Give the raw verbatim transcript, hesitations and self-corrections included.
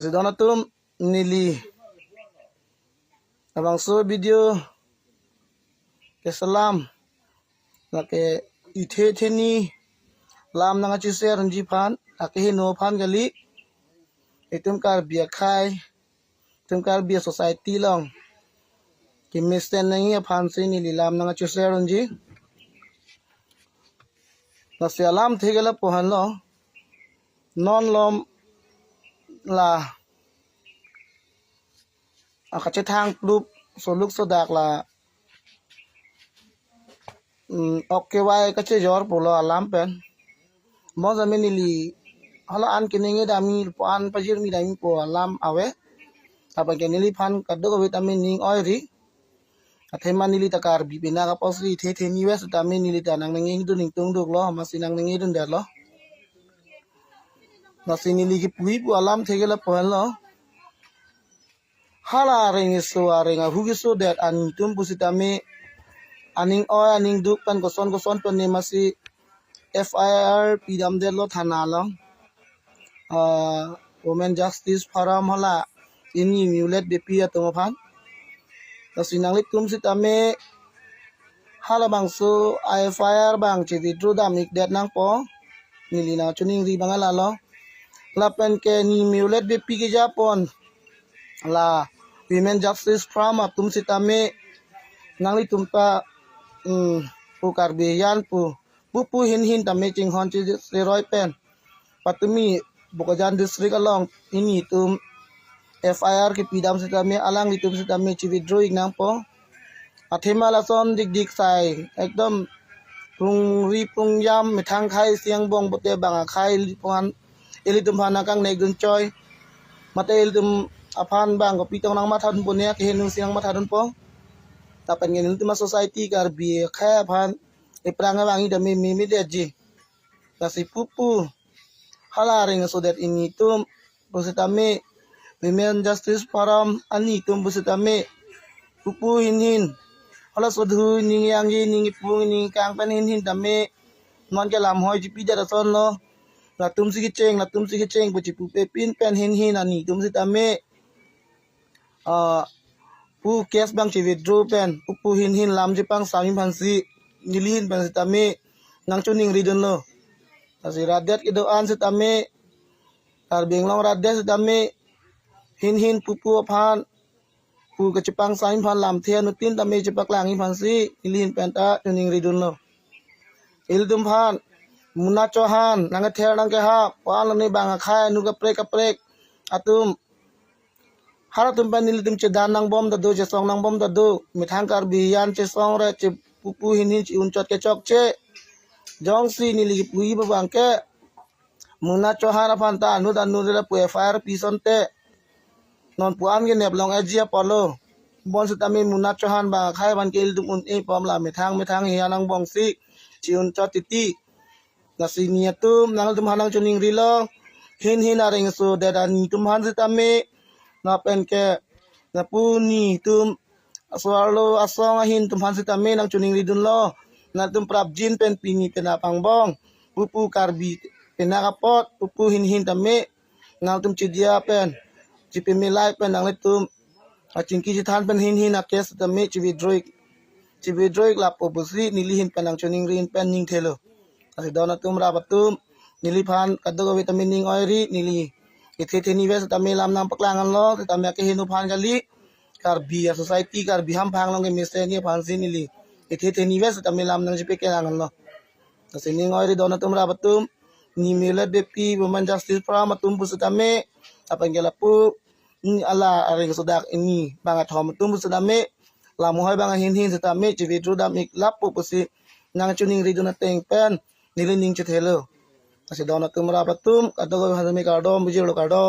Lasi don atum, neli labangso video keselam, lake ithe theni lam nangkacheshare unji aphan, akeheno aphan kali, itum Karbi akhei, itum Karbi society along kemesen nangji aphansi neli lam nangkacheshare unji. Lasi alamthe ke lapu-an lo, non malom la akachethang plup soluk sodak la, mm, ok kevai kachejor pulo alam pen. Mo jame neli hala an keningje damji pu, an pajirmi damji pu alam ave. Lapen ke neliphan kadokave tame ning oiri. Athema neli ta Karbi penap apotsi ithe theni ves tame neli ta nangningjedun ingtungduklo, amatsi nangningjedundetlo. Lasi neli kipuji pu alamthe ke lapu-an lo. Hala areng keso, areng ahu kesodet anitum pusitame aning oi aning duk pen koson koson pen ne amatsi F I R pidamdetlo thana along. Ah, Women Justice Forum hala, ini Miulet Beypi atum aphan. Lasi nanglitum sitame halabangso F I R abang che-withdraw dam-ikdet nangpo. Neli nangchiningri abang lalo. Lapen ke ini Miulet Beypi kejapon la Women Justice Forum atum sitame nanglitum ta, mm, pu Karbi ayan pu, pupu hinhin tame chinghon che-, cheroi pen patumi Bokajan district along initum F I R kepidam sitame alanglitum sitame che-withdraw-ik nangpo. Athema lason dikdik sai ekdom prungri prungyam methang akhei isi angbong pote bang akhei ilitum aphan, ilitum aphan nangkangnekdun choi. Mate ilitum aphan bang kopi tong nangmathadunpo, ne akeheno si nangmathadunpo. Lapen ke nelitum a-society Karbi akhei aphan iphrang abang ida meme medetji. Lasi pupu hala areng kesodet initum pusitame, Women Justice Forum anitum pusitame, pupu hinhin, halaso dhu ning yangji, ning ipung, ning kang pen hinhin tame non ke lamhoi chipidet asonlo. Latumsi kecheng, latumsi kecheng pu chipupepin pen hinhin anitum sitame, ah, pu case abang che-withdraw pen pupu hinhin lam chepangsam aphansi neli ahin pen sitame nangchiningridunlo. Lasi rat det kedo-an sitame, Karbi Anglong rat det sitame, hinhin pupu aphan pu kachepangsam aphan lamthe anuttin tame chepaklang aphansi neli ahin pen ta chiningridunlo. Ilitum aphan Munna Chauhan nangkether nangkehap, pu-an lone bang akhei anu kaprek kaprek atum, halatum pen nelitum chedan nangbom ta do, chesong nangbom ta do. Methang Karbi ayan chesong re, che pupu hinhin che-unchot kechokche. Jongsi neli kipuji abang ke Munna Chauhan aphan ta anut anut le pu F I R pi asonte non pu-an ke nep long-etji apotlo. Bonsitame Munna Chauhan bang akhei aphan ke ilitum un-e pom la methang methang ahian angbongsi che-unchot titi. Lasi nelitum, nanglitum aphan nangchiningrilo, hinhin areng kesodet anitum aphan sitame, lapen ke lapu nelitum aso-arlo asong ahin atum aphan sitame nangchiningridunlo. Nangtum prapjin pen pini penap angbong, pupu Karbi penap apot, pupu hinhin tame nangtum chidia pen, chipemelai pen nanglitum achingki chethan pen hinhin a-case tame che-withdraw-ik, che-withdraw-ik lapu pusi neli ahin pen nangchiningri ahin pen ningthelo. Lasi don atum rap atum, neliphan kadokave tame ning oiri, neli ithe theni ves tame lam nangpaklang anlo, tame akeheno aphan kali, Karbi a-society, Karbi hamphang along kemesen ji aphansi neli ithe theni ves tame lam nangchepakelang anlo. Lasi ning oiri don atum rap atum, ini Miulet Beypi Women Justice Forum atum pusitame, lapen ke lapu, mm, hala areng kesodet ini bang athom atum pusitame, lamhoi bang ahinhin sitame che-withdraw dam-ik lapu pusi nangchiningridun ateng pen neli ning chethelo. Lasi don atum rap atum, kadokave aphan tame kardom, bijirlo kardom.